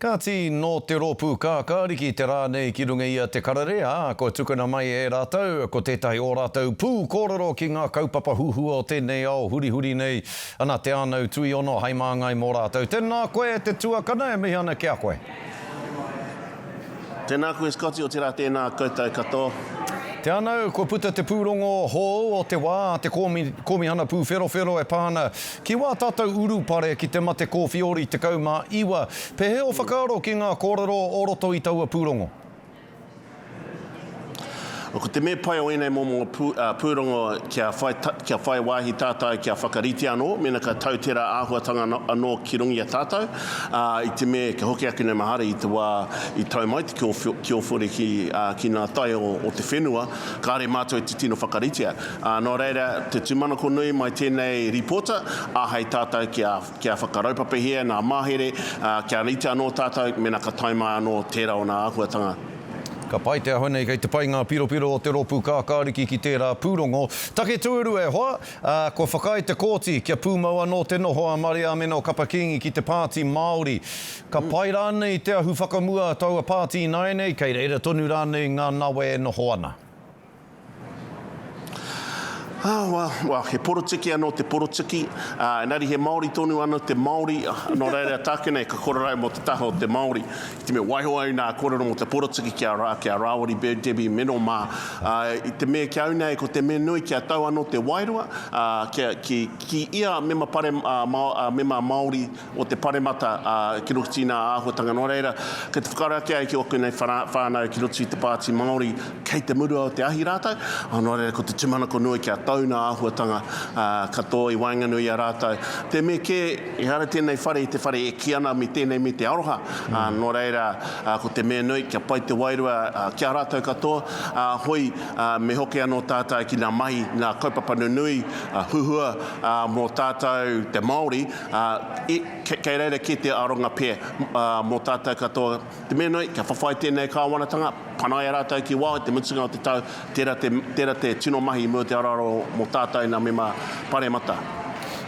Kāti, nō te rōpū kākāriki te rā nei ki runga i a Te Karere, ā, kua tukuna mai e rātou ko tētahi o rātou pū kōrero ki ngā kaupapa huhua o tēnei ao hurihuri nei, ana Te Ānau Tuiono hai māngai mō rātou. Tēnā koe e te tuakana, e mihi ana ki a koe. Tēnā koe Scotty, otirā tēnā koutou katoa. Te Anau, kua puta te pūrongo hou o te wā a te Kōmihana Pūwherowhero e pā ana ki wā tātou urupare ki te mate kōwhiori 19. Pēhea ō whakaaro ki ngā kōrero o roto i taua pūrongo? Ko te mea pai o ēnei momo pūrongo kia whai, kia whai wāhi tātou kia whakarite anō mēnā ka tau tērā āhuatanga anō ki runga i a tātou, ā, i te mea kia hoki ake nei mahara i te wā i tau mai te kiowhori ki, ki ngā tai o, o te whenua, kāre mātou i te tino whakaritea. Ā, nō reira, te tūmanako nui mai tēnei rīpōta, āhei tātou kia, kia whakaraupapahia ngā mahere, ā, kia rite anō tātou mēnā ka tae mai anō tērā o ngā āhuatanga. Ka pai te ahua nei kei te pai ngā piropiro o te rōpū kākāriki ki tērā pūrongo. Take tuarua e hoa, ā, kua whakaae te kōti kia pūmau anō te noho a Mariameno Kapa Kingi ki te Pāti Māori. Ka pai rānei te ahu whakamua a taua pāti ināianei, kei reira tonu rānei ngā nawe e noho ana? Ah, well, well, he porotiki anō te porotiki, ā, engari he Māori tonu anō te Māori, nō reira tāku nei ka kororau mō te taha o te Māori. I te mea waiho au nā kōrero mō te porotiki ki a, ki a Rāwiri Bird Debbie Meno mā, ā, i te mea ki au nei ko te mea nui kia tau anō te wairua, ā, kia, ki, ki ia mema pare, ā, Mā, ā, mema Māori o te paremata, ā, ki roto i nā āhuatanga. Nō reira, kei te whakaaro ake au ki ōku nei whānau ki roto i te Pāti Māori, kei te murua o te ahi rātou, ā, nō reira ko te tūmanako nui kia tau nā āhuatanga, ā, katoa i waenganui i a rātou. Te mea kē, ehara tēnei whare i te whare e kī ana me tēnei me te aroha, ā, nō reira, ā, ko te mea nui kia pai te wairua, ā, ki a rātou katoa, ā, hoi, ā, me hoki anō tātou ki nā mahi, nā kaupapa nunui, ā, huhua, ā, mō tātou te Māori, Ā, i, kei reira kē te aronga pea, ā, mō tātou katoa. Te mea nui, kia whawhai tēnei kāwanatanga, panaia rātou ki waho i te mutunga o te tau, tērā te, tērā te tino mahi i mua te aroaro mō tātou nā mema Paremata.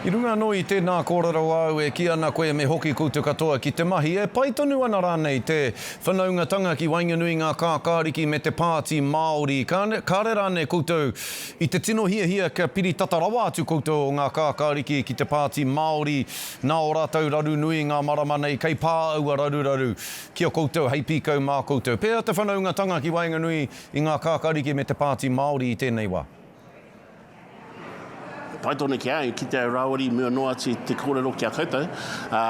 I runga anō i tēnā kōrero āu e kī ana koe me hoki koutou katoa ki te mahi, e pai tonu ana rānei te whanaungatanga ki waenganui i ngā kākāriki me te Pāti Māori? Kāre rānei koutou I te tino hiahia kia piri tata rawa atu koutou o ngā kākāriki ki te Pāti Māori nā ō rātou raru nui ngā marama nei kei pā aua raruraru ki a koutou hei pīkau mā koutou. Pēhea te whanaungatanga ki waenganui i ngā kākāriki me te Pāti Māori i tēnei wā? Pai tonu ki a au, ki te au rāwiri mua noa atu i te kōrero ki a koutou, ā,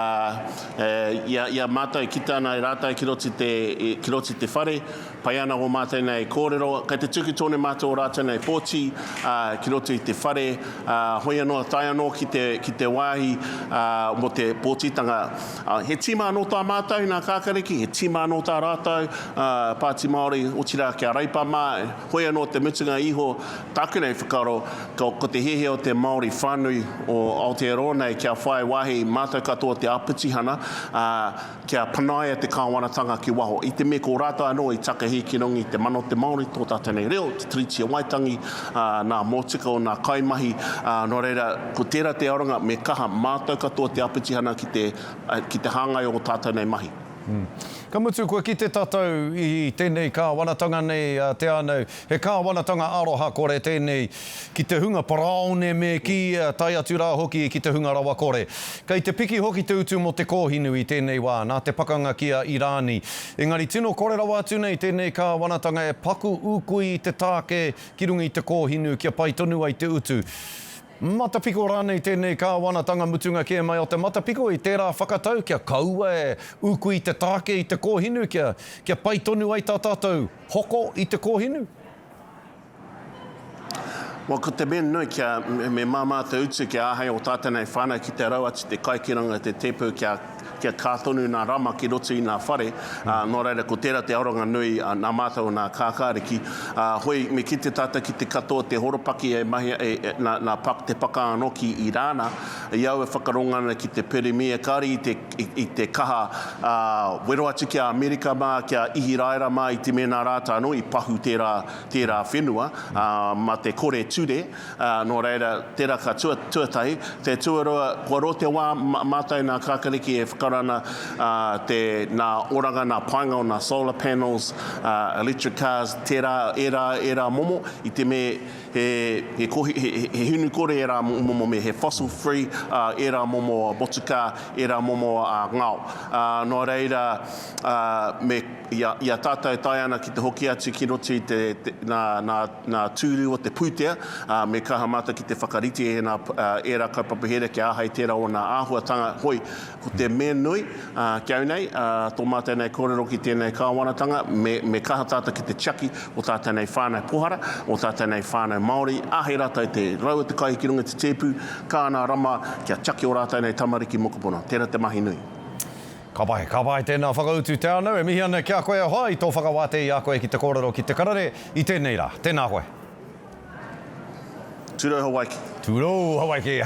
i a, i a mātou e kite ana e rātou ki roto i te, ki roto i te whare, Pai ana ō mātou nei kōrero, kei te tuku tonu mātou ō rātou nei pōti, ā, ki roto i te whare, ā, hoi anō, tae anō ki te, ki te wāhi, ā, mō te pōtitanga. Ā, he tīma anō tā mātou, nā Kākariki, he tīma anō tā rātou, ā, Pāti Māori, otirā ki a Reipa mā, hoi anō te mutunga iho, tāku nei whakaaro, ko, ko te hiahia o te Māori whānui o Aotearoa nei kia whai wāhi mātou katoa te āpitihana, ā, Kia panaia te kāwanatanga ki waho, i te mea ko rātou anō i takahi ki runga i te mana o te Māori, tō tātou nei reo, te Tiriti o Waitangi, ā, nā mōtika o nā kaimahi, ā, nō reira, ko tērā te aronga, me kaha mātou katoa te āpitihana ki te, ki te hāngai o ō tātou nei mahi. Ka mutu, kua kite tātou i tēnei kāwanatanga nei a Te Ānau, he kāwanatanga aroha kore tēnei ki te hunga parāone me kī, tae atu rā hoki ki te hunga rawakore. Kei te piki hoki te utu mō te kōhinu i tēnei wā, nā te pakanga ki a Irāni. Engari tino kore rawa atu nei tēnei kāwanatanga e paku ūkui i te tāke ki runga i te kōhinu kia pai tonu ai te utu. Matapiko rānei tēnei kāwanatanga mutunga kē mai o te matapiko i tērā whakatau kia kaua e ūkui te tāke i te kōhinu kia, kia pai tonu ai tā tātou hoko i te kōhinu? Well, ko te mea nui kia, me māmā te utu kia āhei ō tātou nei whānau ki te rau atu te kai ki runga i te tēpu kia, kia kā tonu nā rama ki roto i nā whare, ā, nō reira ko tērā te aronga nui nā mātou o nā kākāriki. Ā, hoi, me kite tātou ki te katoa te horopaki e mahia, e, e, nā, nā pak, te paka anō ki Irāna, i au e whakarongo ana ki te Pirimia, kāore i te, i, i te kaha, ā, wero atu ki a Amerika mā, ki a Ihiraera mā i te mea nā rātou anō i pahu tērā, tērā whenua, ā, mā te kore ture, ā, nō reira, tērā ka tua, tuatahi. Te tuarua, kua roa te wā, mātou nā Kākariki e whakaaro. kāore ana te, nā oranga, nā painga o nā solar panels, electric cars, tērā, ērā, ērā momo, i te me he, he kohi, he, he hinu kore ērā momo me he fossil free ērā momo motukā, ērā momo ngao. Nō reira, me, i a, i a tātou e tae ana ki te hoki atu ki roto i te, te, nā, nā, nā tūru o te pūtea, ā, me kaha mātou ki te whakarite i ēnā, ērā kaupapa here kia āhei tērā o nā āhuatanga, hoi, ko te mea nui, ā, ki au nei, ā, tō mātou nei kōrero ki tēnei kāwanatanga, me, me kaha tātou ki te tiaki o tātou nei whānau pohara, o tātou nei whānau Māori, āhei rātou te rau o te kai ki runga i te tēpu, ka ana rama kia tiaki o rātou nei tamariki mokopuna. Tērā te mahi nui. Ka pai, ka pai tēnā whakautu Te Anau, e mihi ana ki a koe e hoa i tō whakawātea i a koe ki te kōrero ki te karere i tēnei rā. Tēnā koe. Tūrou Hawaiki. Tūrou Hawaiki.